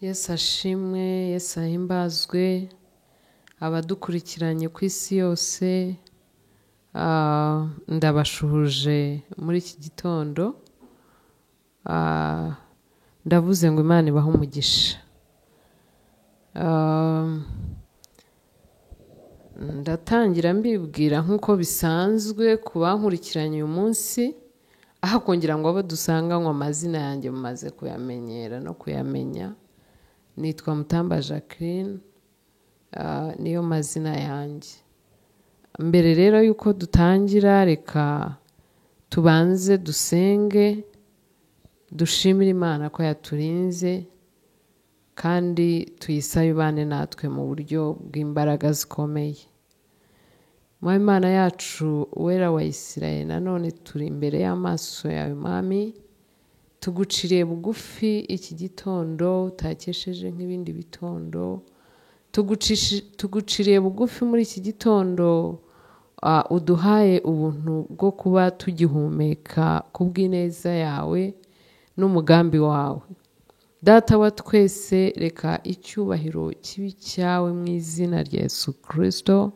Yesu ashimwe, Yesu ahimbazwe, abadukurikiranye ku isi yose, ndabashuhuje muri iki gitondo, ndavuze ngo Imana ibahe umugisha. Ndatangira mbibwira nk'uko bisanzwe ku bankurikiranye uyu munsi, aho kongera ngo abo dusanganywe amazina yanjye mumaze kuyamenyera no kuyamenya. Nitwa Mutamba Jacqueline, niyo mazina yanjye. Mbere rero y'uko dutangira, reka tubanze dusenge, dushimire Imana ko yaturinze, kandi tuyisabe ibane natwe mu buryo bw'imbaraga zikomeye. Mwami Imana yacu, Uwera wa Isirayeli, nanone turi imbere y'amaso yawe Mwami, tuguciriye bugufi iki gitondo utakesheje nk'ibindi bitondo, tuguciriye bugufi muri iki gitondo, uduhaye ubuntu bwo kuba tugihumeka kubw'ineza yawe n'umugambi wawe. Data wa twese, reka icyubahiro kibe icyawe mu izina rya Yesu Kristo.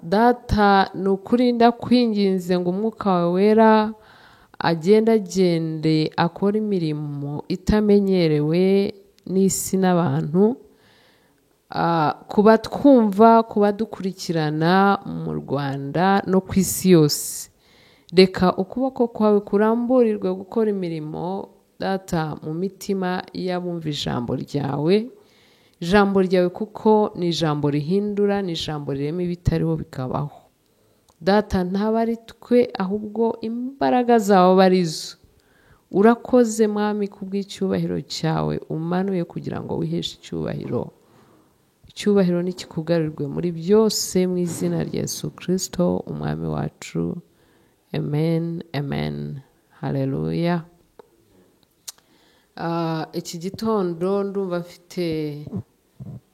Data, ni ukuri ndakwinginze ngo umwuka wawe wera agendagende akore imirimo itamenyerewe n'isi n'abantu, kuba twumva, kuba dukurikirana mu Rwanda no ku isi yose. Reka ukuboko kwawe kuramburirwe gukora imirimo, Data, mu mitima y'abumva ijambo ryawe. Ijambo ryawe kuko ni ijambo rihindura, ni ijambo rirema ibitariho bikabaho. Data, ntaba ari twe, ahubwo imbaraga zawe aba ari zo. Urakoze Mwami kubw'icyubahiro cyawe umanuye kugira ngo wiheshe icyubahiro. Icyubahiro nikikugarurirwe muri byose mu izina rya Yesu Kristo umwami wacu. Amen, amen. Haleluya. Iki gitondo ndumva mfite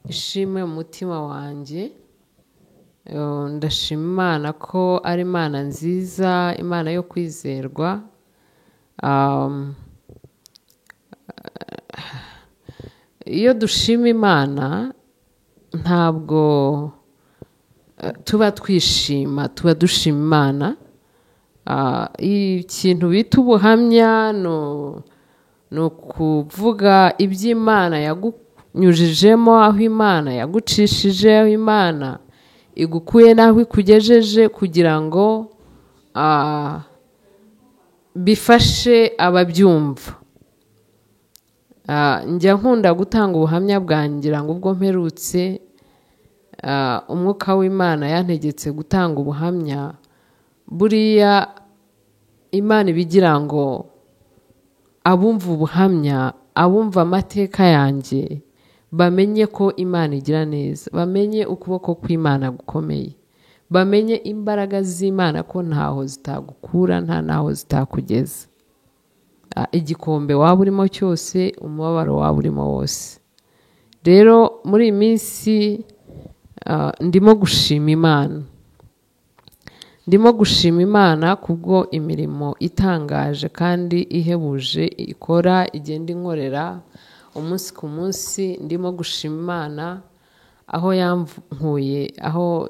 ishimwe mu mutima wanjye. Ndashima Imana ko ari Imana nziza, Imana yo kwizerwa. Iyo dushima Imana ntabwo tuba twishima, tuba dushima Imana. Ikintu bita ubuhamya ni ukuvuga iby'Imana yagunyujijemo, aho Imana yagucishije, aho Imana igukuye n'aho ikugejeje, kugira ngo bifashe ababyumva. Njya nkunda gutanga ubuhamya bwanjye, ngira ngo ubwo mperutse, umwuka w'Imana yantegetse gutanga ubuhamya. Buriya Imana ibigira ngo abumva ubuhamya, abumva amateka yanjye, bamenye ko Imana igira neza, bamenye ukuboko kw'Imana gukomeye, bamenye imbaraga z'Imana ko ntaho zitagukura, nta naho zitakugeza. Igikombe waba urimo cyose, umubabaro waba urimo wose. Rero muri iyi minsi, ndimo gushima Imana. Ndimo gushima Imana kubwo imirimo itangaje kandi ihebuje ikora, igenda inkorera umunsi ku munsi. Ndimo gushima Imana aho yankuye, aho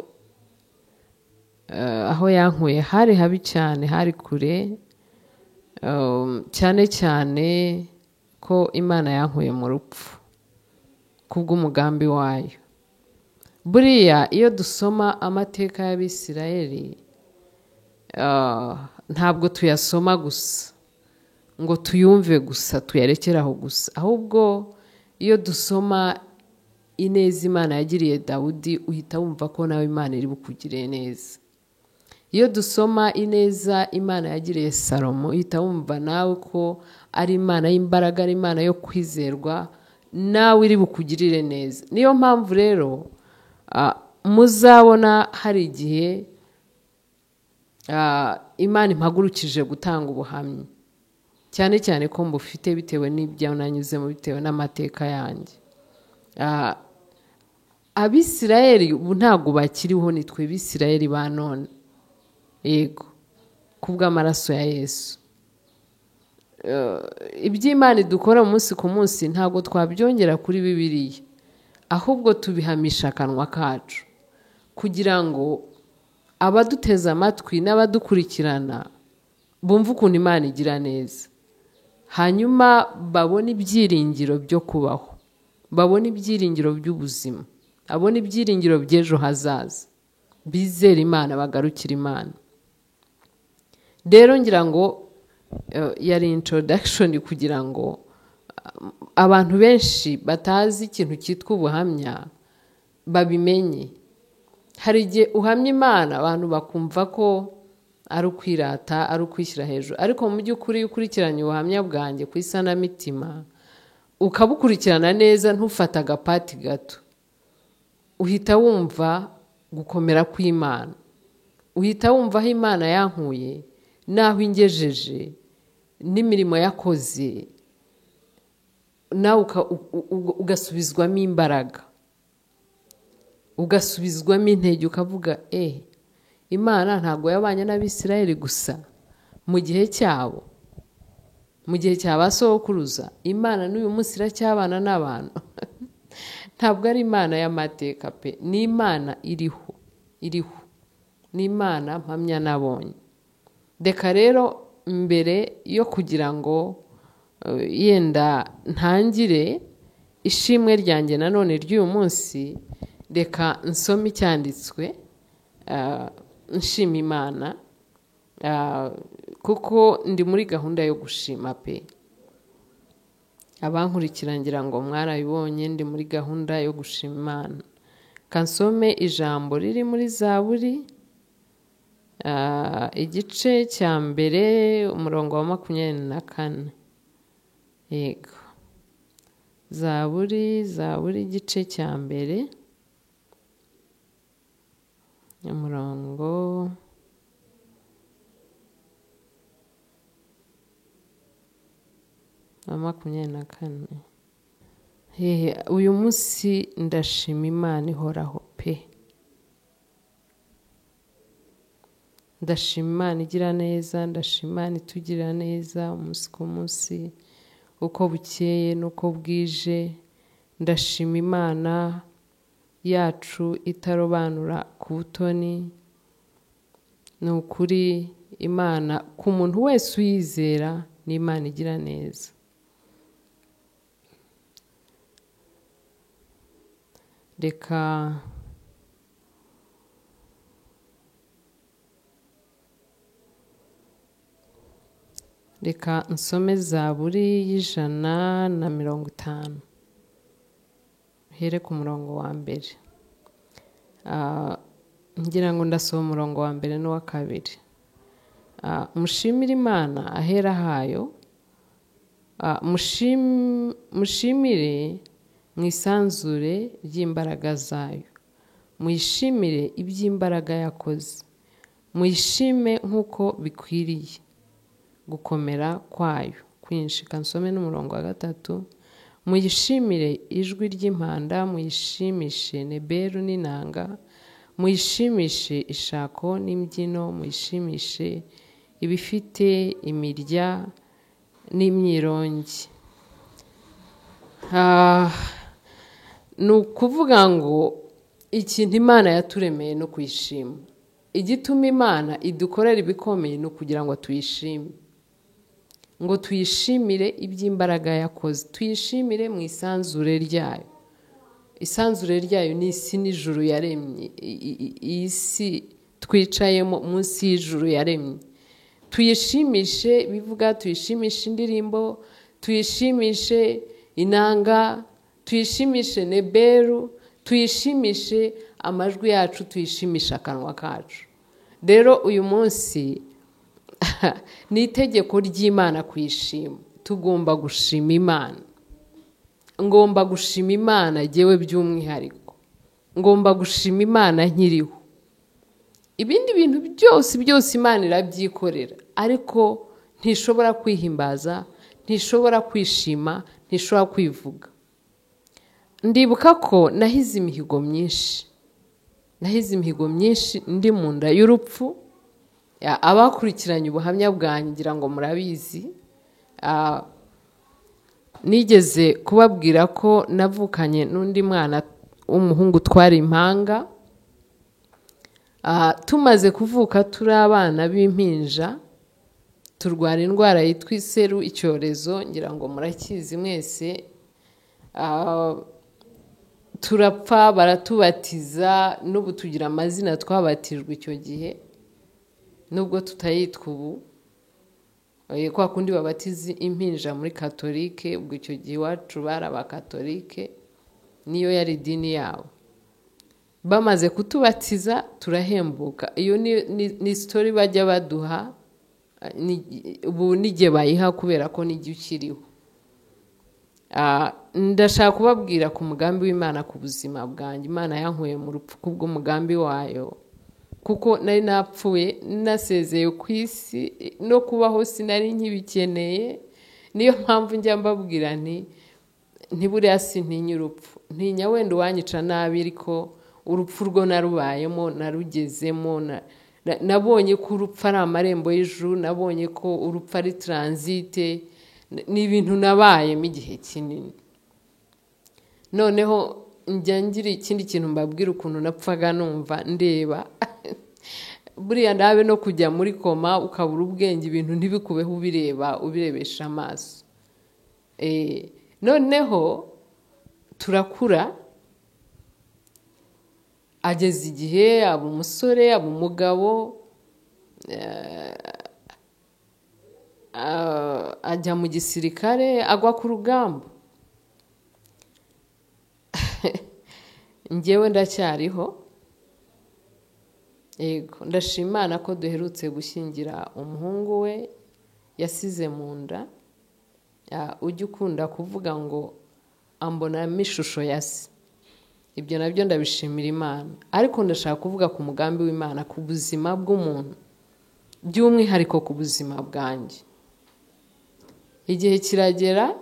yankuye hari habi cyane, hari kure, cyane cyane ko Imana yankuye mu rupfu kubw'umugambi wayo. Buriya iyo dusoma amateka y'Abisirayeli, ntabwo tuyasoma gusa ngo tuyumve gusa, tuyarekere aho gusa, ahubwo iyo dusoma ineza Imana yagiriye Dawudi, uhita wumva ko nawe Imana iri bukugirire neza. Iyo dusoma ineza Imana yagiriye Salomo, uhita wumva nawe ko ari Imana y'imbaraga, ari Imana yo kwizerwa, nawe iri bukugirire neza. Niyo mpamvu rero, muzabona hari igihe, Imana impagurukije gutanga ubuhamya, cyane cyane ko mbufite bitewe n'ibyo nanyuzemo, bitewe n'amateka yanjye. Abisirayeli ubu ntabwo bakiriho, ni twe Bisirayeli ba none, yego, kubw'amaraso ya Yesu. Iby'Imana idukora umunsi ku munsi ntabwo twabyongera kuri Bibiliya, ahubwo tubihamisha akanwa kacu kugira ngo abaduteze amatwi n'abadukurikirana bumve ukuntu Imana igira neza, hanyuma babone ibyiringiro byo kubaho, babone ibyiringiro by'ubuzima, babone ibyiringiro by'ejo hazaza, bizere Imana, bagarukire Imana. Rero ngira ngo yari introduction kugira ngo abantu benshi batazi ikintu cyitwa ubuhamya babimenye. Hari igihe uhamya Imana abantu bakumva ko ari ukwirata, ari ukwishyira hejuru, ariko mu by'ukuri iyo ukurikiranye ubuhamya bwanjye ku isanamitima ukabukurikirana neza, ntufate agapati gato, uhita wumva gukomera kw'Imana, uhita wumva aho Imana yankuye n'aho ingejeje n'imirimo yakoze, nawe ugasubizwamo imbaraga, ugasubizwamo intege, ukavuga Imana ntabwo yabanye n'Abisirayeli gusa mu gihe cyabo, mu gihe cya ba sokuruza, Imana n'uyu munsi iracyabana n'abantu. Ntabwo ari Imana y'amateka pe, ni Imana iriho, iriho, ni Imana mpamya nabonye. Reka rero mbere yo kugira ngo yenda ntangire ishimwe ryanjye nanone ry'uyu munsi, reka nsome icyanditswe nshima Imana, kuko ndi muri gahunda yo gushima pe. Abankurikira ngira ngo mwarabibonye, ndi muri gahunda yo gushima Imana. Kansome ijambo riri muri Zaburi, igice cya 1 umurongo wa 24. Yego, Zaburi igice cya 1 umurongo wa 24. Uyu munsi ndashima Imana ihoraho pe. Ndashima Imana igira neza, ndashima Imana itugira neza umunsi ku munsi, uko bukeye n'uko bwije. Ndashima Imana yacu itarobanura ku butoni. Ni ukuri Imana ku muntu wese uyizera ni Imana igira neza. Reka nsome Zaburi y'150, here ku murongo wa 1. Ngira ngo ndasoma umurongo wa 1 n'uwa 2. Mushimire Imana ahera hayo, mushimire mu isanzure ry'imbaraga zayo, muyishimire iby'imbaraga yakoze, muyishime nk'uko bikwiriye gukomera kwayo kwinshi. Kansome n'umurongo wa 3. Muyishimire ijwi ry'impanda, muyishimishe neberu n'inanga, muyishimishe ishako n'imbyino, muyishimishe ibifite imirya n'imyirongi. Ni ukuvuga ngo ikintu Imana yaturemeye no kuyishima. Igituma Imana idukorera ibikomeye no kugira ngo tuyishime, ngo tuyishimire iby'imbaraga yakoze, tuyishimire mu isanzure ryayo. Isanzure ryayo ni isi n'ijuru yaremye, iyi si twicayemo munsi y'ijuru yaremye. Tuyishimishe bivuga, tuyishimishe indirimbo, tuyishimishe inanga, tuyishimishe neberu, tuyishimishe amajwi yacu, tuyishimishe akanwa kacu. Rero uyu munsi ni itegeko ry'Imana kuyishima. Tugomba gushima Imana. Ngomba gushima Imana jyewe by'umwihariko, ngomba gushima Imana nkiriho. Ibindi bintu byose byose Imana irabyikorera, ariko ntishobora kwihimbaza, ntishobora kwishima, ntishobora kwivuga. Ndibuka ko nahize imihigo myinshi, nahize imihigo myinshi ndi mu nda y'urupfu. Abakurikiranye ubuhamya bwanjye ngira ngo murabizi. Nigeze kubabwira ko navukanye n'undi mwana w'umuhungu twari impanga. Tumaze kuvuka turi abana b'impinja, turwara indwara yitwa iseru, icyorezo, ngira ngo murakizi mwese. Turapfa, baratubatiza, n'ubu tugira amazina twabatijwe icyo gihe, nubwo tutayitwa ubu. Kwa kundi babatiza impinja muri katolike, ubwo icyo gihe iwacu bari abakatolike, niyo yari idini yabo. Bamaze kutubatiza turahembuka. Iyo ni story bajya baduha, ubu n'igihe bayiha kubera ko n'igihe ukiriho. Ndashaka kubabwira ku mugambi w'Imana ku buzima bwanjye. Imana yankuye mu rupfu kubw'umugambi wayo, kuko nari napfuye nasezeye ku isi, no kubaho sinari nkibikeneye. Niyo mpamvu njya mbabwira nti ntiburiya sintinya urupfu, ntinya wenda uwanyica nabi, ariko urupfu rwo narubayemo, narugezemo, nabonye ko urupfu ari amarembo y'ijuru, nabonye ko urupfu ari transite, ni ibintu nabayemo igihe kinini. Noneho njya ngira ikindi kintu mbabwira ukuntu napfaga numva ndeba. Buriya ndabe no kujya muri koma ukabura ubwenge, ibintu ntibikubeho ubireba, ubirebesha amaso. Noneho turakura, ageze igihe aba umusore, aba umugabo, ajya mu gisirikare, agwa ku rugamba. Njyewe ndacyariho. Yego, ndashima Imana ko duherutse gushyingira umuhungu we yasize mu nda. Ujya ukunda kuvuga ngo ambonamo ishusho ya se, ibyo nabyo ndabishimira Imana. Ariko ndashaka kuvuga ku mugambi w'Imana ku buzima bw'umuntu, by'umwihariko ku buzima bwanjye. Igihe kiragera,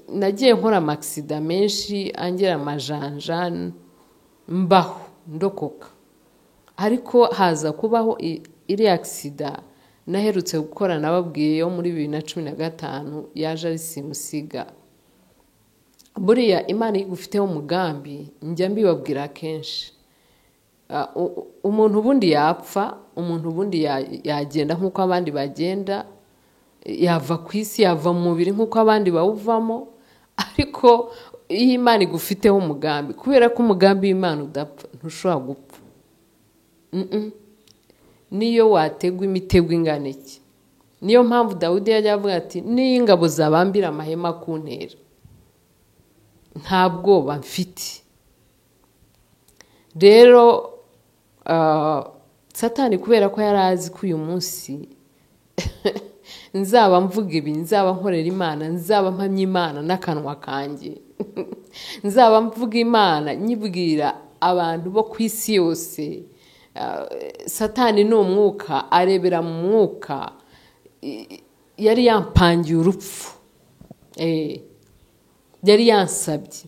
nagiye nkora amaksida menshi angera amajanja, mbaho ndokoka. Ariko haza kubaho iri aksida naherutse gukora, nababwiye yo muri 2015, yaje ari simusiga. Buriya Imana igufiteho umugambi, njya mbibabwira kenshi. Umuntu ubundi yapfa, umuntu ubundi yagenda nk'uko abandi bagenda, yava ku isi, yava mu mubiri nk'uko abandi bawuvamo. Ariko iyo Imana igufiteho umugambi, kubera ko umugambi w'Imana udapfa, ntushobora gupfa. Niyo wategwa imitego ingana iki. Niyo mpamvu Dawudi yajya avuga ati niyo ingabo zabambira amahema kuntera, nta bwoba mfite. Rero Satani kubera ko yari azi ko uyu munsi nzaba mvuga ibi, nzaba nkorera Imana, nzaba mpamya Imana n'akanwa kanjye, nzaba mvuga Imana nyibwira abantu bo ku isi yose. Satani ni umwuka, arebera mu mwuka. Yari yampangiye urupfu, yari yansabye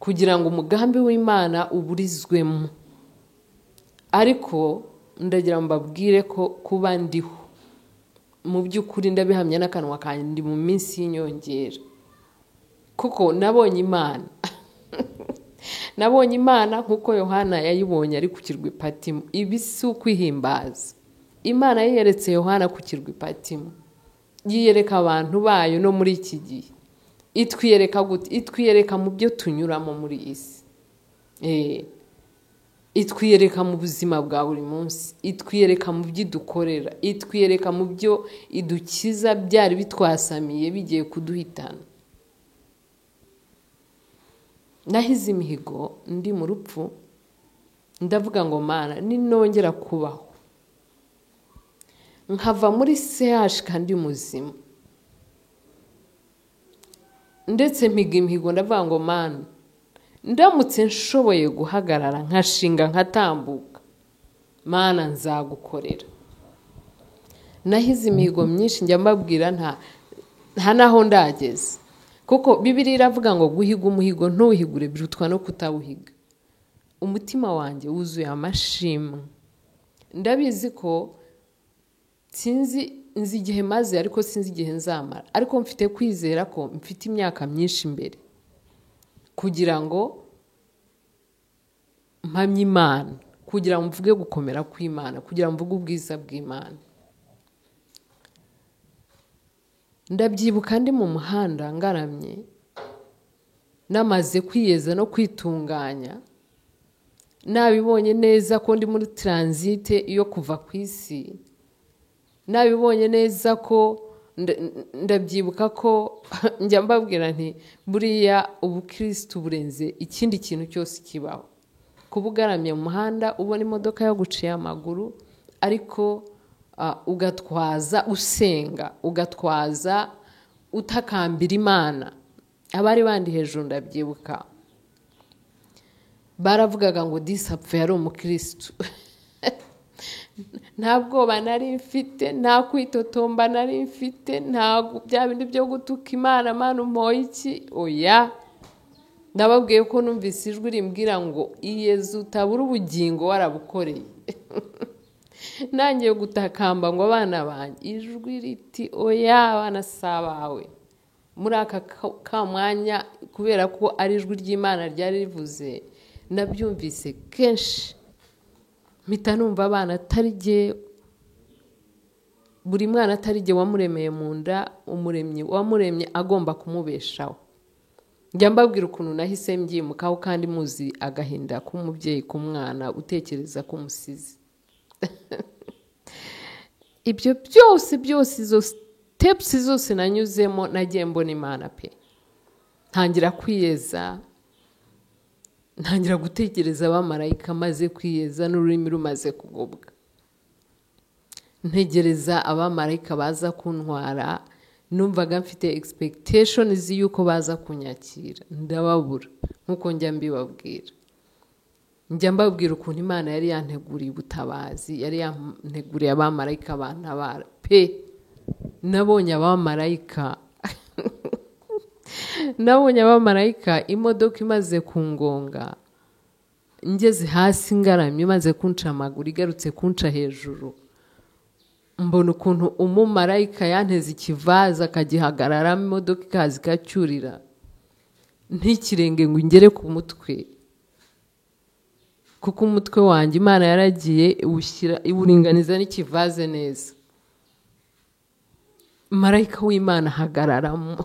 kugira ngo umugambi w'Imana uburizwemo. Ariko ndagira mbabwire ko kuba ndiho mu by'ukuri ndabihamya n'akanwa kanjye, ndi mu minsi y'inyongera, kuko nabonye Imana. Nabonye Imana nk'uko Yohana yayibonye ari ku kirwa Patimo. Ibi si ukwihimbaza. Imana yiyeretse Yohana ku kirwa Patimo, yiyereka abantu bayo no muri iki gihe. Itwiyereka gute? Itwiyereka mu byo tunyuramo muri iyi si. Itwiyereka mu buzima bwa buri munsi, itwiyereka mu byo idukorera, itwiyereka mu byo idukiza byari bitwasamiye bigiye kuduhitana. Nahize imihigo ndi mu rupfu, ndavuga ngo Mana ninongera kubaho nkava muri CH kandi muzima, ndetse mpiga imihigo ndavuga ngo Mana ndamutse nshoboye guhagarara nkashinga nkatambuka, Mana nzagukorera. Nahize imihigo myinshi, njya mbabwira nta naho ndageze, kuko Bibiliya iravuga ngo guhiga umuhigo ntuwuhigure birutwa no kutawuhiga. Umutima wanjye wuzuye amashimwe. Ndabizi ko sinzi Nzi igihe maze, ariko sinzi igihe nzamara, ariko mfite kwizera ko mfite imyaka myinshi imbere kugira ngo mpamye Imana, kugira ngo mvuge gukomera kw'Imana, kugira ngo mvuge ubwiza bw'Imana. Ndabyibuka ndi mu muhanda ngaramye, namaze kwiyeza no kwitunganya, nabibonye neza ko ndi muri taransite yo kuva ku isi, nabibonye neza ko ndabyibuka ko njya mbabwira nti buriya ubukirisitu burenze ikindi kintu cyose kibaho. Kuba ugaramye mu muhanda ubona imodoka yaguciye amaguru, ariko ugatwaza usenga, ugatwaza utakambira Imana. Abari bandi hejuru ndabyibuka baravugaga ngo disapfe yari umukirisitu. Nta bwoba nari mfite, nta kwitotomba nari mfite, nta bya bindi byo gutuka Imana, Mana umpoye iki, oya. Ndababwiye ko numvise ijwi rimbwira ngo Yezu utabura ubugingo warabukoreye. Nangiye gutakamba ngo abana banjye, ijwi riti oya abana si abawe. Muri aka kamwanya, kubera ko ari ijwi ry'Imana ryari rivuze, nabyumvise kenshi, mpita numva abana atari jye, buri mwana atari jye wamuremeye mu nda, umuremyi wamuremye agomba kumubeshaho. Njya mbabwira ukuntu nahise mbyimukaho, kandi muzi agahinda k'umubyeyi k'umwana utekereza ko umusizi. Ibyo byose byose, izo steps zose nanyuzemo, nagiye mbona Imana pe. Ntangira kwiyeza, ntangira gutekereza abamarayika maze kwiyeza n'ururimi rumaze kugobwa. Ntegereza abamarayika baza kuntwara, numvaga mfite expectations y'uko baza kunyakira, ndababura nkuko njya mbibabwira. Njya mbabwira ukuntu Imana yari yanteguriye ubutabazi, yari yanteguriye abamarayika bantabara pe. Nabonye abamarayika nabonye abamarayika imodoka imaze kungonga, ngeze hasi ngaramye, imaze kunca amaguru, igarutse kunca hejuru, mbona ukuntu umumarayika yanteze ikivaza akagihagararamo, imodoka ikaza ikacyurira, ntikirenge ngo ingere ku mutwe, kuko umutwe wanjye Imana yaragiye iwuringaniza n'ikivaze neza. Marayika w'Imana ahagararamo,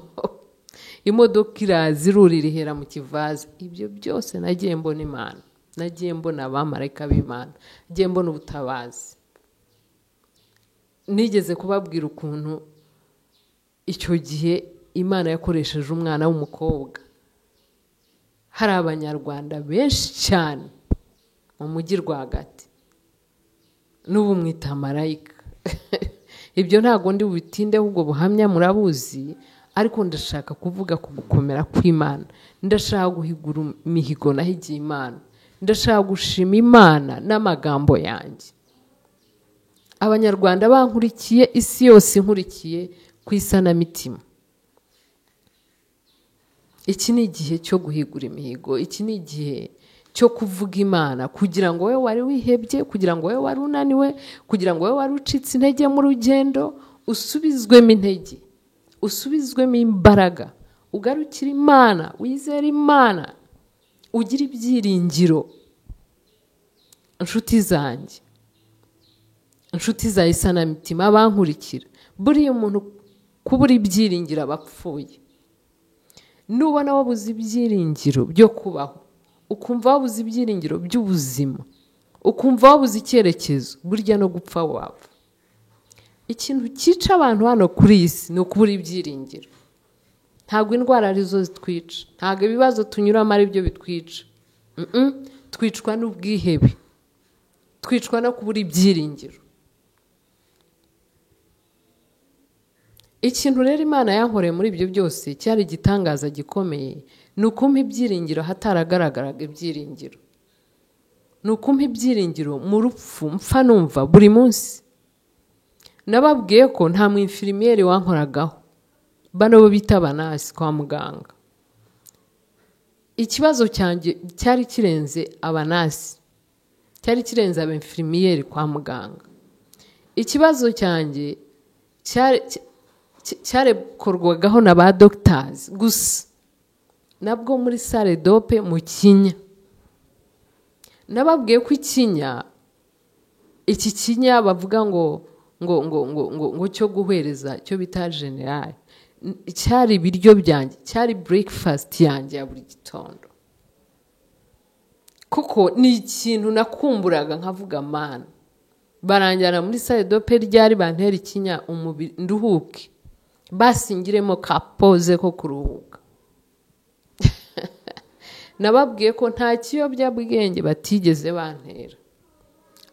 imodoka iraza irurira ihera mu kivaze. Ibyo byose nagiye mbona Imana, nagiye mbona abamarayika b'Imana, nagiye mbona ubutabazi. Nigeze kubabwira ukuntu icyo gihe Imana yakoresheje umwana w'umukobwa. Hari abanyarwanda benshi cyane mu mujyi rwagati, n'ubu mwita marayika. Ibyo ntabwo ndi bubitinde, ahubwo buhamya murabuzi, ariko ndashaka kuvuga ku gukomera kw'Imana. Ndashaka guhigura imihigo nahigiye Imana, ndashaka gushima Imana n'amagambo yanjye. Abanyarwanda bankurikiye, isi yose inkurikiye ku isanamitima. Iki ni igihe cyo guhigura imihigo, iki ni igihe cyo kuvuga Imana, kugira ngo wowe wari wihebye, kugira ngo wowe wari unaniwe, kugira ngo wowe wari ucitse intege mu rugendo, usubizwemo intege, usubizwemo imbaraga, ugarukire Imana, wizere Imana, ugire ibyiringiro. Inshuti zanjye, inshuti za isanamitima bankurikira, buriya umuntu kubura ibyiringiro abapfuye. Nubona wabuze ibyiringiro byo kubaho, ukumva wabuze ibyiringiro by'ubuzima, ukumva wabuze icyerekezo, burya no gupfa wapfa. Ikintu cyica abantu hano kuri iyi si ni ukubura ibyiringiro. Ntabwo indwara arizo zitwica, ntabwo ibibazo tunyuramo ari byo bitwica. Twicwa n'ubwihebe, twicwa no kubura ibyiringiro. Ikintu rero Imana yankoreye muri ibyo byose cyari igitangaza gikomeye, ni ukumpa ibyiringiro hataragaragaraga ibyiringiro, ni ukumpa ibyiringiro mu rupfu mpfa numva buri munsi. Nababwiye ko nta mwinfirimiyeri wankoragaho, bano bo bita abanasi kwa muganga. Ikibazo cyanjye cyari kirenze abanasi, cyari kirenze abenfirimiyeri kwa muganga. Ikibazo cyanjye Cyarekorwagaho na ba doctors gusa, nabwo muri salle d'op mu kinya. Nababwiye ko ikinya, iki kinya bavuga ngo ngo ngo ngo ngo ngo cyo guhwereza, cyo bita général, cyari ibiryo byanjye, cyari breakfast yanjye ya buri gitondo, kuko ni ikintu nakumburaga. Nkavuga: "Mana, baranjyana muri salle d'op ryari bantera ikinya, umubiri nduhuke, basingiremo ka pause ko kuruhuka?" Nababwiye ko nta kiyobyabwenge batigeze bantera,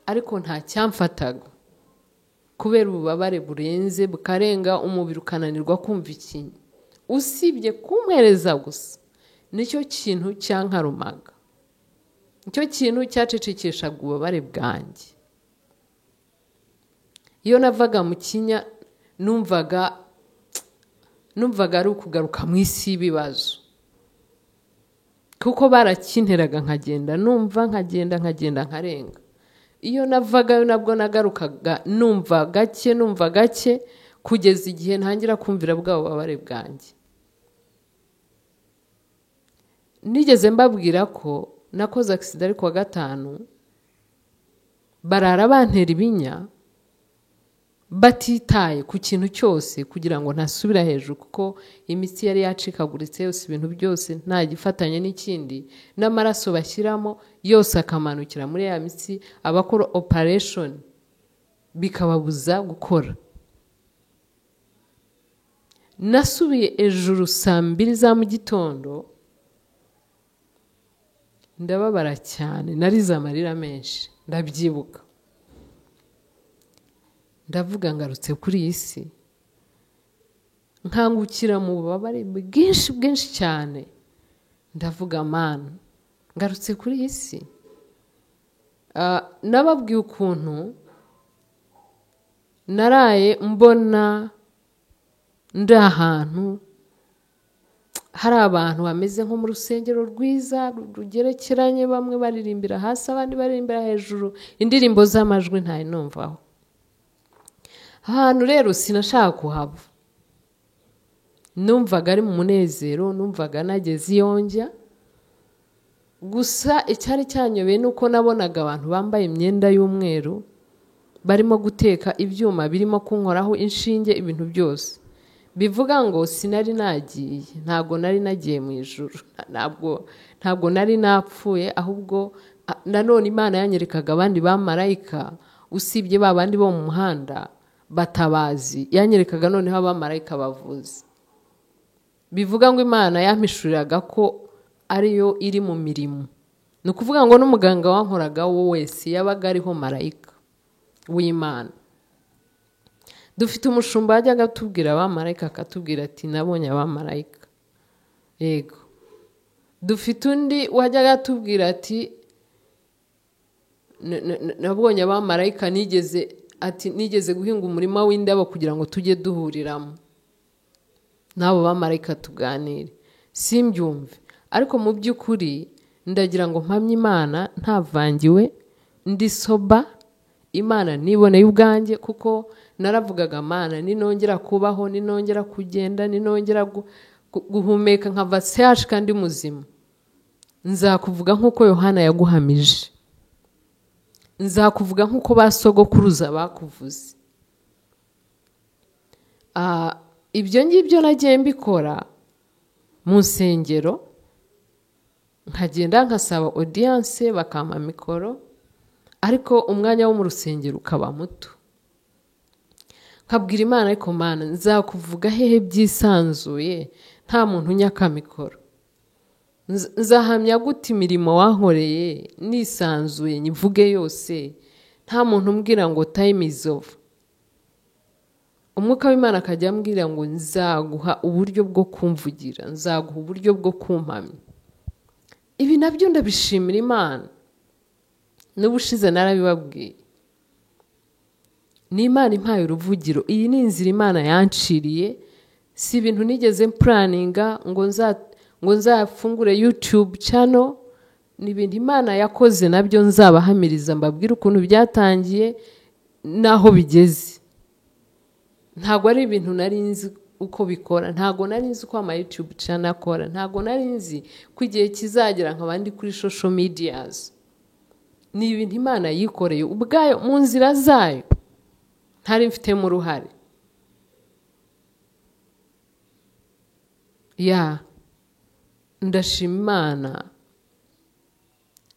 ariko nta cyamfataga kubera ububabare burenze, bukarenga umubiri ukananirwa kumva ikinya, usibye kumpereza gusa. Nicyo kintu cyankarumaga, nicyo kintu cyacecekeshaga ububabare bwanjye. Iyo navaga mu kinya, numvaga ari ukugaruka mu isi y'ibibazo, kuko barakinteraga nkagenda numva, nkagenda, nkagenda, nkarenga. Iyo navagayo nabwo nagarukaga numva gake, numva gake, kugeza igihe ntangira kumvira bwa bubabare bwanjye. Nigeze mbabwira ko nakoze accident ari kuwa gatanu, barara bantera ibinya batitaye ku kintu cyose kugira ngo ntasubira hejuru, kuko imitsi yari yacikaguritse yose, ibintu byose nta gifatanye n'ikindi, n'amaraso bashyiramo yose akamanukira muri ya mitsi, abakora operation bikababuza gukora. Nasubiye ejuru saa 2 za mu gitondo, ndababara cyane, narize amarira menshi, ndabyibuka. Ndavuga: "Ngarutse kuri iyi si." Nkangukira mu bubabare bwinshi bwinshi cyane. Ndavuga: "Mana, ngarutse kuri iyi si." Nababwiye ukuntu naraye mbona ndi ahantu hari abantu bameze nko mu rusengero rwiza rugerekeranye, bamwe baririmbira hasi, abandi baririmbira hejuru, indirimbo z'amajwi ntayo numvaho. Ahantu rero sinashaka kuhava, numvaga ari mu munezero, numvaga nageze iyo njya. Gusa icyari cyanyobeye ni uko nabonaga abantu bambaye imyenda y'umweru barimo guteka, ibyuma birimo kunkoraho, inshinge, ibintu byose. Bivuga ngo sinari nagiye, ntabwo nari nagiye mu ijuru, ntabwo nari napfuye. Ahubwo nanone Imana yanyerekaga abandi bamarayika, usibye ba bandi bo mu muhanda batabazi, yanyerekaga noneho abamarayika bavuze. Bivuga ngo Imana yampishuriraga ko ariyo iri mu mirimo. Ni ukuvuga ngo n'umuganga wankoraga wo wese yabaga ariho marayika w'Imana. Dufite umushumba wajyaga atubwira abamarayika, akatubwira ati: "Nabonye abamarayika." Yego, dufite undi wajyaga atubwira ati: "Nabonye abamarayika." Nigeze ati: "Nigeze guhinga umurima w'indabo kugira ngo tujye duhuriramo n'abo bamarayika tuganire." Simbyumve, ariko mu by'ukuri ndagira ngo mpamye Imana ntavangiwe, ndi sober. Imana niboneye ubwanjye, kuko naravugaga: "Mana, ninongera kubaho, ninongera kugenda, ninongera guhumeka nkava sehashi kandi muzima, nzakuvuga nk'uko Yohana yaguhamije, nzakuvuga nk'uko ba sogokuruza bakuvuze." Ibyo ngibyo nagiye mbikora mu nsengero, nkagenda nkasaba audience, bakampa mikoro, ariko umwanya wo mu rusengero ukaba muto. Nkabwira Imana: "Ariko Mana, nzakuvuga hehe byisanzuye nta muntu unyaka mikoro? Nzahamya gute imirimo wankoreye nisanzuye, nyivuge yose, nta muntu umbwira ngo time is over?" Umwuka w'Imana akajya ambwira ngo: "Nzaguha uburyo bwo kumvugira, nzaguha uburyo bwo kumpamya." Ibi nabyo ndabishimira Imana. N'ubushize narabibabwiye, ni Imana impaye uruvugiro. Iyi ni inzira Imana yanciriye, si ibintu nigeze mplanninga ngo nzafungure YouTube channel. Ni ibintu Imana yakoze, nabyo nzabahamiriza, mbabwire ukuntu byatangiye n'aho bigeze. Ntabwo ari ibintu nari nzi uko bikora, ntabwo nari nzi uko ama YouTube channel akora, ntabwo nari nzi ko igihe kizagera nkaba ndi kuri social medias. Ni ibintu Imana yikoreye ubwayo mu nzira zayo, ntari mfitemo uruhare. Ya ndashima Imana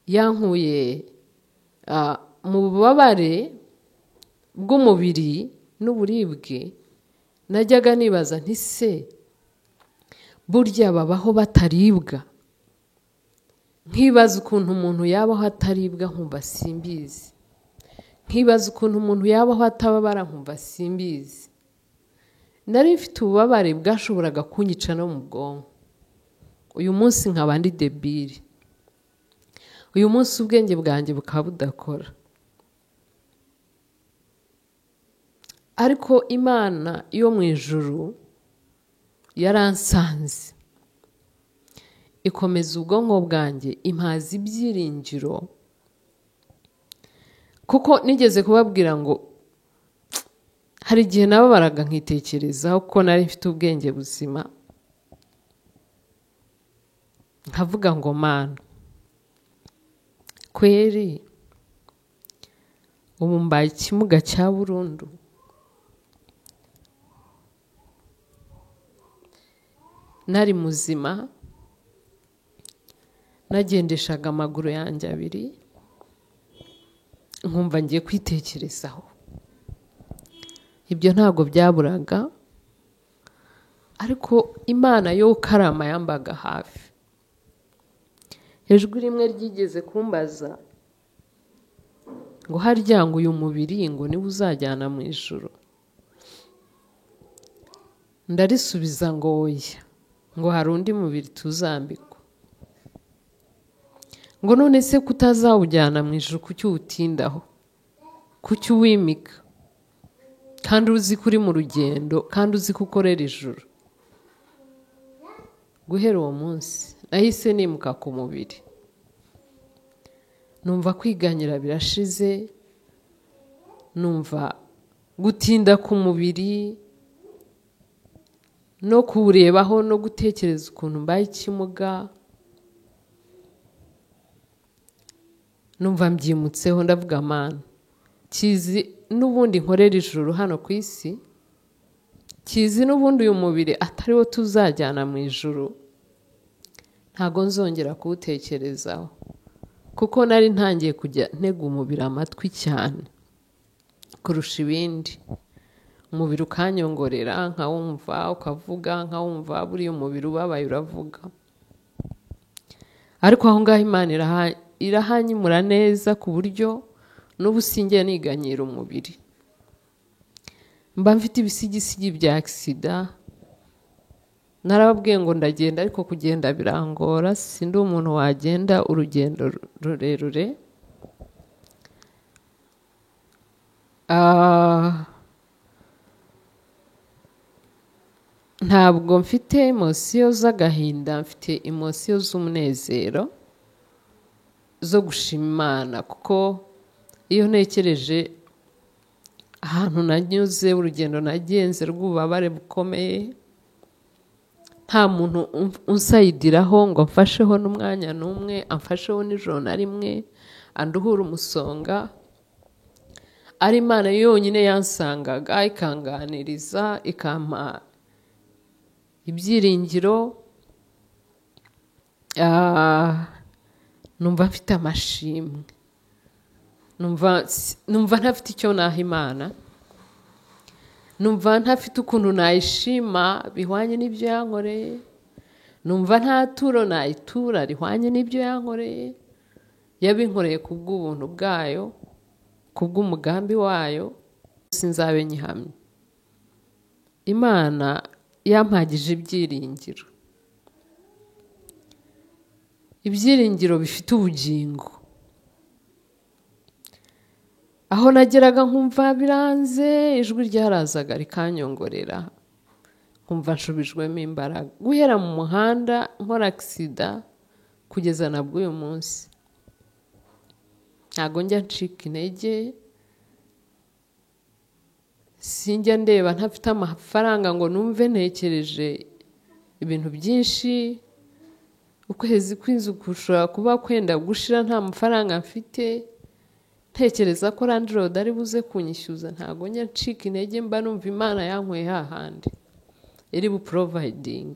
yankuye mu bubabare bw'umubiri n'uburibwe. Najyaga nibaza nti se burya babaho bataribwa? Nkibaza ukuntu umuntu yabaho ataribwa nkumva simbizi, nkibaza ukuntu umuntu yabaho atababara nkumva simbizi. Nari mfite ububabare bwashoboraga kunyica no mu bwonko. Uyu munsi nkaba ndi debile, uyu munsi ubwenge bwanjye bukaba budakora. Ariko Imana yo mu ijuru yaransanze, ikomeza ubwonko bwanjye, impaza ibyiringiro. Kuko nigeze kubabwira ngo hari igihe nababaraga nkitekerezaho ko nari mfite ubwenge buzima, nkavuga ngo Mana kweri ubu mbaye ikimuga cya burundu? Nari muzima, nagendeshaga amaguru yanjye abiri, nkumva ngiye kwitekerezaho. Ibyo ntabwo byaburaga, ariko Imana yo karama yambaga hafi. Ijwi rimwe ryigeze kumbaza ngo harya ngo uyu mubiri ngo niwe uzajyana mu ijuru? Ndarisubiza ngo oya, ngo hari undi mubiri tuzambikwa. Ngo none se kutazawujyana mu ijuru kuki uwutindaho, kuki uwimika, kandi uzi ko uri mu rugendo, kandi uzi ko ukorera ijuru? Guhera uwo munsi nahise nimuka ku mubiri, numva kwiganyira birashize, numva gutinda ku mubiri no kuwurebaho no gutekereza ukuntu mbaye ikimuga, numva mbyimutseho. Ndavuga Mana, kizi n'ubundi nkorera ijuru hano ku isi, kizi n'ubundi uyu mubiri atari wo tuzajyana mu ijuru, ntago nzongera kuwutekerezaho. Kuko nari ntangiye kujya ntega umubiri amatwi cyane kurusha ibindi. Umubiri ukanyongorera nkawumva, ukavuga nkawumva, buriya umubiri ubabaye uravuga. Ariko aho ngaho Imana irahanyimura neza ku buryo n'ubu singiye niganyira umubiri. Mba mfite ibisigisigi bya agisida, narababwiye ngo ndagenda, ariko kugenda birangora, sindi umuntu wagenda urugendo rurerure. Ntabwo mfite emosiyo z'agahinda, mfite emosiyo z'umunezero zo gushima Imana. Kuko iyo ntekereje ahantu nanyuze, urugendo nagenze rw'ububabare bukomeye, nta muntu unsayidiraho ngo amfasheho n'umwanya n'umwe, amfasheho n'ijoro na rimwe, anduhure umusonga, ari Imana yonyine yansangaga, ikanganiriza, ikampa ibyiringiro. Numva mfite amashimwe, numva ntafite icyo naha Imana, numva ntafite ukuntu nayishima bihwanye n'ibyo yankoreye, numva nta turo nayitura rihwanye n'ibyo yankoreye. Yabinkoreye kubw'ubuntu bwayo, kubw'umugambi wayo, sinzabe nyihamye. Imana yampagije ibyiringiro, ibyiringiro bifite ubugingo. Aho nageraga nkumva biranze, ijwi ryarazaga rikanyongorera, nkumva nshubijwemo imbaraga. Guhera mu muhanda nkora agisida kugeza na bw'uyu munsi, ntago njya ncika intege, Sinjya ndeba ntafite amafaranga ngo numve ntekereje ibintu byinshi. Ukwezi kw'inzu gushobora kuba kwenda gushira nta mafaranga mfite, ntekereza ko landlord ari buze kunyishyuza. Ntabwo njya ncika intege, mba numva Imana yankuye hahandi iri buproviding,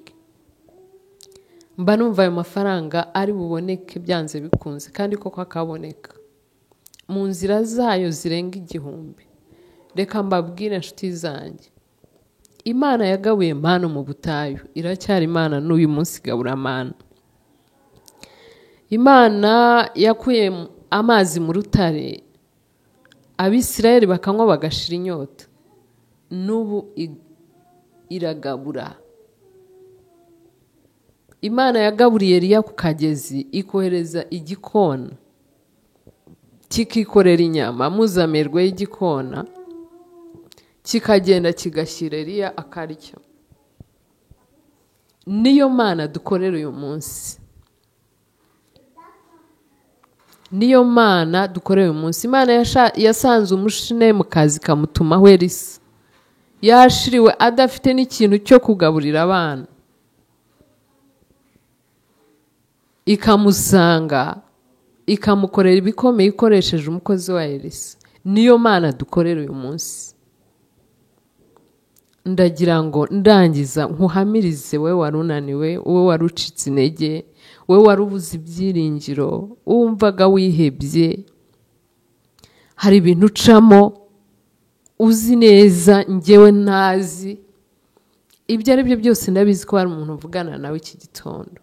mba numva ayo mafaranga ari buboneke byanze bikunze, kandi koko akaboneka mu nzira zayo zirenga 1000. Reka mbabwire inshuti zanjye, Imana yagabuye manu mu butayu, iracyari Imana n'uyu munsi igabura manu. Imana yakuye amazi mu rutare, Abisirayeli bakanywa bagashira inyota, n'ubu iragabura. Imana yagaburiye Eliya ku kagezi, ikohereza igikona kikikorera inyama muzamerwe y'igikona, kikagenda kigashyira Eliya akarya. Niyo Mana dukorera uyu munsi, niyo Mana dukorera uyu munsi. Imana yasanze umushinemukazi ikamutumaho Elisa, yashiriwe adafite n'ikintu cyo kugaburira abana, ikamusanga ikamukorera ibikomeye ikoresheje umukozi wa Elisa. Niyo Mana dukorera uyu munsi. Ndagira ngo ndangiza nkuhamirize, wowe wari unaniwe, wowe wari ucitse intege, wowe wari ubuze ibyiringiro, wumvaga wihebye, hari ibintu ucamo uzi neza njyewe ntazi. Ibyo ari byo byose ndabizi ko hari umuntu uvugana nawe iki gitondo,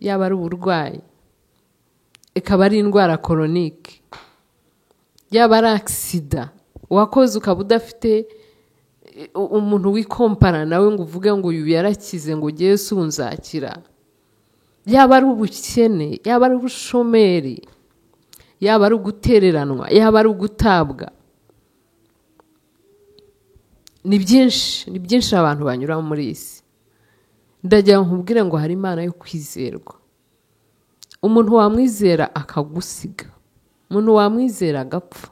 yaba ari uburwayi, ikaba ari indwara koronike, yaba ari agisida wakoze ukaba udafite umuntu wikompara nawe ngo uvuge ngo uyu yarakize ngo ugiye nzakira, yaba ari ubukene, yaba ari ubushomeri, yaba ari ugutereranwa, yaba ari ugutabwa. Ni byinshi, ni byinshi abantu banyuramo muri iyi si. Ndagira ngo nkubwire ngo hari Imana yo kwizerwa. Umuntu wamwizera akagusiga, umuntu wamwizera agapfa,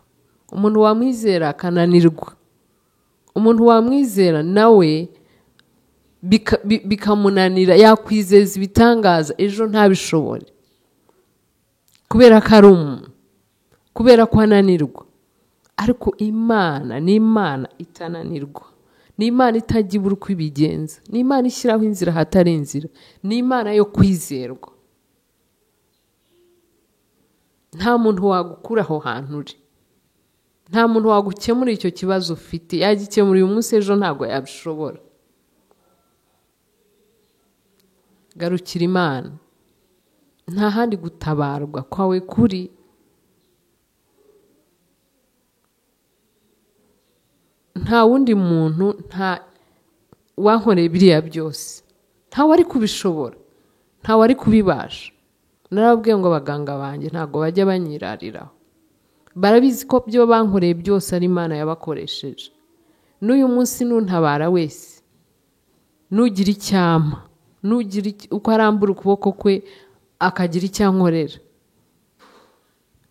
umuntu wamwizera akananirwa, umuntu wamwizera nawe bikamunanira, yakwizeza ibitangaza ejo ntabishobore, kubera ko ari umuntu, kubera ko ananirwa. Ariko Imana ni Imana itananirwa, ni Imana itajya ibura uko ibigenza, ni Imana ishyiraho inzira ahatari inzira, ni Imana yo kwizerwa. Nta muntu wagukura aho hantu uri, nta muntu wagukemura icyo kibazo ufite. Yagikemura uyu munsi, ejo ntabwo yabishobora. Garukira Imana, nta handi gutabarwa kwawe kuri. Nta wundi muntu nta wankoreye biriya byose, ntawe ari kubishobora, ntawe ari kubibasha. Narababwiye ngo abaganga banjye ntabwo bajya banyirariraho, barabizi ko byo bankoreye byose ari Imana yabakoresheje. N'uyu munsi nuntabara wese, nugira icyama, nugira uko arambura ukuboko kwe akagira icyo ankorera,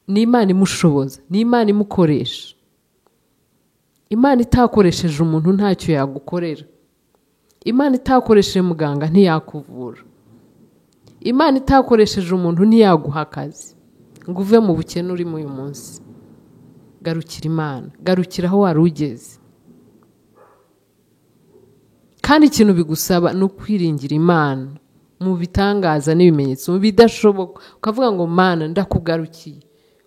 ni Imana imushoboza, ni Imana imukoresha. Imana itakoresheje umuntu ntacyo yagukorera. Imana itakoresheje muganga ntiyakuvura. Imana itakoresheje umuntu ntiyaguha akazi ngo uve mu bukene urimo uyu munsi. Garukira Imana, garukira aho wari ugeze. Kandi ikintu bigusaba ni ukwiringira Imana mu bitangaza n'ibimenyetso, mu bidashoboka, ukavuga ngo Mana ndakugarukiye,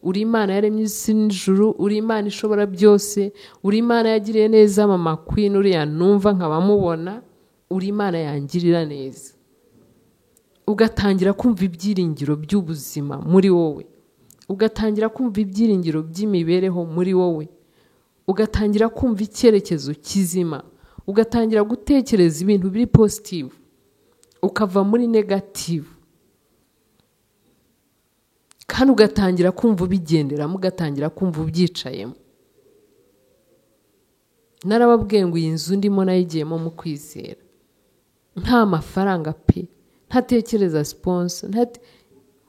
uri Imana yaremye isi n'ijuru, uri Imana ishobora byose, uri Imana yagiriye neza mama Queen uriya numva nkabamubona, uri Imana yangirira neza. Ugatangira kumva ibyiringiro by'ubuzima muri wowe, ugatangira kumva ibyiringiro by'imibereho muri wowe, ugatangira kumva icyerekezo kizima, ugatangira gutekereza ibintu biri positive, ukava muri negative, kandi ugatangira kumva ubigenderamo, ugatangira kumva ubyicayemo. Narababwiye ngo iyi nzu ndimo nayigiyemo mu kwizera, nta mafaranga pe, ntatekereza sponsor,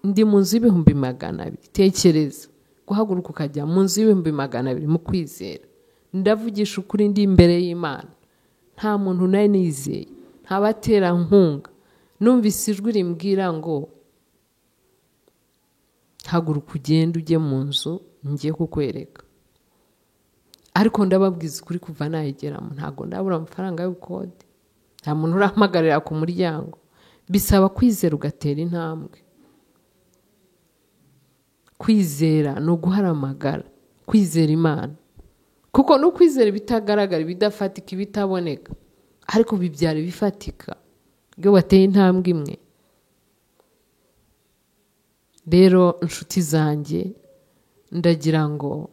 ndi mu nzu 200,000. Tekereza guhaguruka ukajya mu nzu 200,000 mu kwizera, Ndavugisha ukuri ndi imbere y'Imana, nta muntu nari nizeye, nta baterankunga. Numvise ijwi rimbwira ngo haguruka ugende ujye mu nzu ngiye kukwereka. Ariko ndababwiza ukuri, kuva nayigeramo ntabwo ndabura amafaranga y'ubukode, nta muntu urahamagarira ku muryango. Bisaba kwizera ugatera intambwe. Kwizera ni uguharamagara, kwizera Imana, kuko no kwizera ibitagaragara, ibidafatika, ibitaboneka, ariko bibyara ibifatika iyo wateye intambwe imwe. Rero inshuti zanjye, ndagira ngo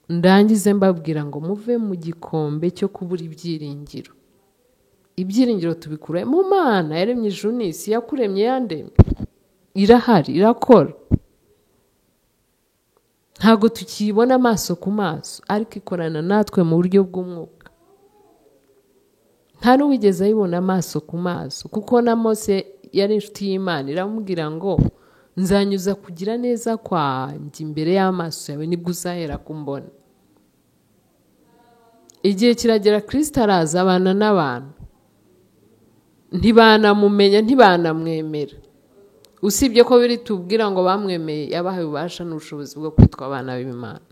ndangize mbabwira ngo muve mu gikombe cyo kubura ibyiringiro. Ibyiringiro tubikura mu Mana yaremye ijuru n'isi, yakuremye, yandemye, irahari, irakora. Ntabwo tukiyibona amaso ku maso, ariko ikorana natwe mu buryo bw'umwuka. Nta n'uwigeze ayibona amaso ku maso, kuko na Mose yari inshuti y'Imana, iramubwira ngo nzanyuza kugira neza kwanjye imbere y'amaso yawe, nibwo uzahera kumbona. Igihe kiragera Kristo araza abana n'abantu, ntibanamumenya, ntibanamwemera. Usibye ko biri tubwira ngo bamwemeye, yabahaye ububasha n'ubushobozi bwo kwitwa abana b'Imana.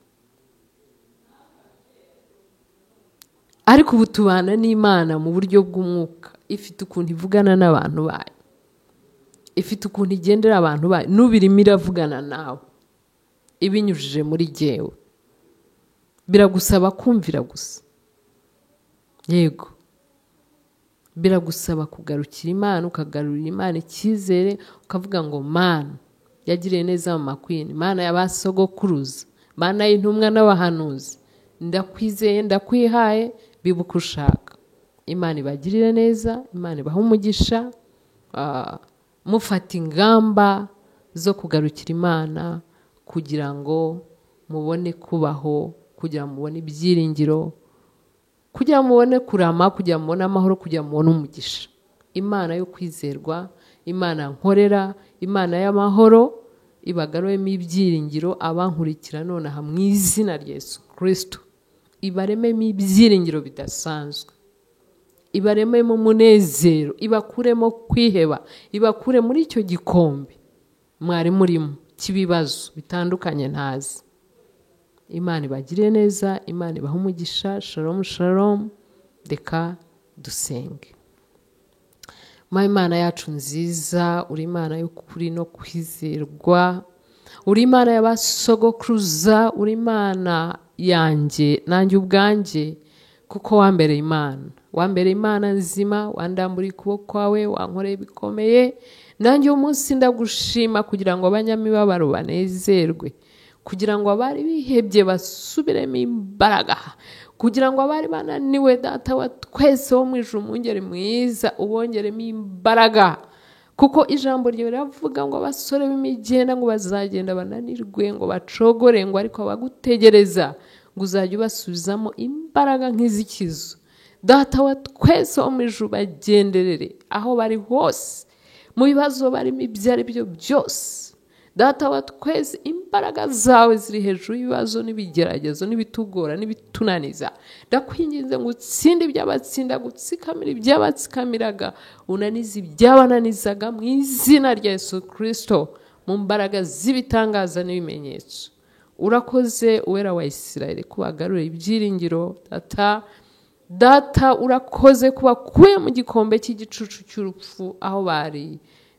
Ariko ubu tubana n'Imana mu buryo bw'umwuka, ifite ukuntu ivugana n'abantu bayo, ifite ukuntu igendera abantu bayo. N'ubirimo iravugana nawe ibinyujije muri jyewe. Biragusaba kumvira gusa, yego biragusaba kugarukira Imana, ukagarurira Imana icyizere, ukavuga ngo Mana yagiriye neza mu makwini, Mana y'abasogokuruza, Mana y'intumwa n'abahanuzi, ndakwizeye, ndakwihaye, bibuka ushaka. Imana ibagirire neza, Imana ibahe umugisha. Mufata ingamba zo kugarukira Imana kugira ngo mubone kubaho, kugira ngo mubone ibyiringiro, kugira ngo mubone kurama, kugira ngo mubone amahoro, kugira ngo mubone umugisha. Imana yo kwizerwa, Imana nkorera, Imana y'amahoro, ibagaruremo ibyiringiro abankurikira nonaha mu izina rya Yesu Kristo. Ibarememo ibyiringiro bidasanzwe, ibarememo umunezero, ibakuremo kwiheba, ibakure muri icyo gikombe mwari murimo cy'ibibazo bitandukanye ntazi. Imana ibagirire neza, Imana ibahe umugisha. Shalom shalom. Reka dusenge. Imana yacu nziza, uri Imana y'ukuri no kwizerwa, uri Imana y'abasogokuruza, uri Imana yanjye nanjye ubwanjye, kuko wambereye Imana, wambereye Imana nzima, wandamburiye ukuboko kwawe, wankoreye ibikomeye. Nanjye uyu munsi ndagushima kugira ngo abanyamibabaro banezerwe, kugira ngo abari bihebye basubiremo imbaraga, kugira ngo abari bananiwe, Data wa twese wo mu ijuru, umwungeri mwiza, ubongeremo imbaraga. Kuko ijambo ryawe riravuga ngo abasore b'imigenda ngo bazagenda bananirwe, ngo bacogore, ngo ariko abagutegereza ngo uzajya ubasubizamo imbaraga nk'iz'ikizu. Data wa twese wo mu ijuru, bagenderere aho bari hose, mu bibazo barimo ibyo ari byo byose. Data wa twese, imbaraga zawe ziri hejuru y'ibibazo n'ibigeragezo n'ibitugora n'ibitunaniza. Ndakwinginze ngo utsinde ibyabatsinda, gutsikamira ibyabatsikamiraga, unanize ibyabananizaga mu izina rya Yesu Kristo, mu mbaraga z'ibitangaza n'ibimenyetso. Urakoze Uwera wa Isirayeli kubagarurira ibyiringiro. Data, Data urakoze kubakuye mu gikombe cy'igicucu cy'urupfu, aho bari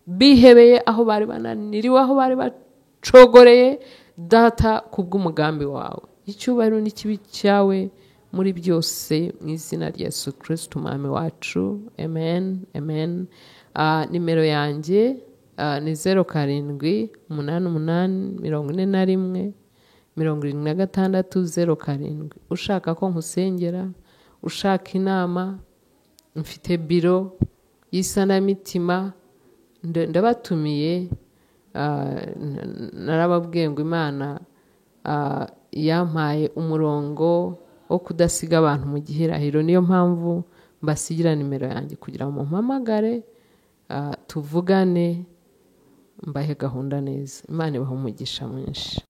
bihebeye, aho bari bananiriwe, aho bari bacogoreye. Data, kubw'umugambi wawe, icyubahiro n'ikibi cyawe muri byose, mu izina rya Yesu Kristo Umwami wacu, amen, amen. Nimero yanjye ni 0 7 8 8 41 76 07. Ushaka ko nkusengera, ushaka inama, mfite biro y'isanamitima, ndabatumiye. Narababwiye ngo Imana yampaye umurongo wo kudasiga abantu mu gihirahiro, niyo mpamvu mbasigira nimero yanjye kugira ngo mumpamagare, tuvugane, mbahe gahunda neza. Imana ibahe umugisha mwinshi.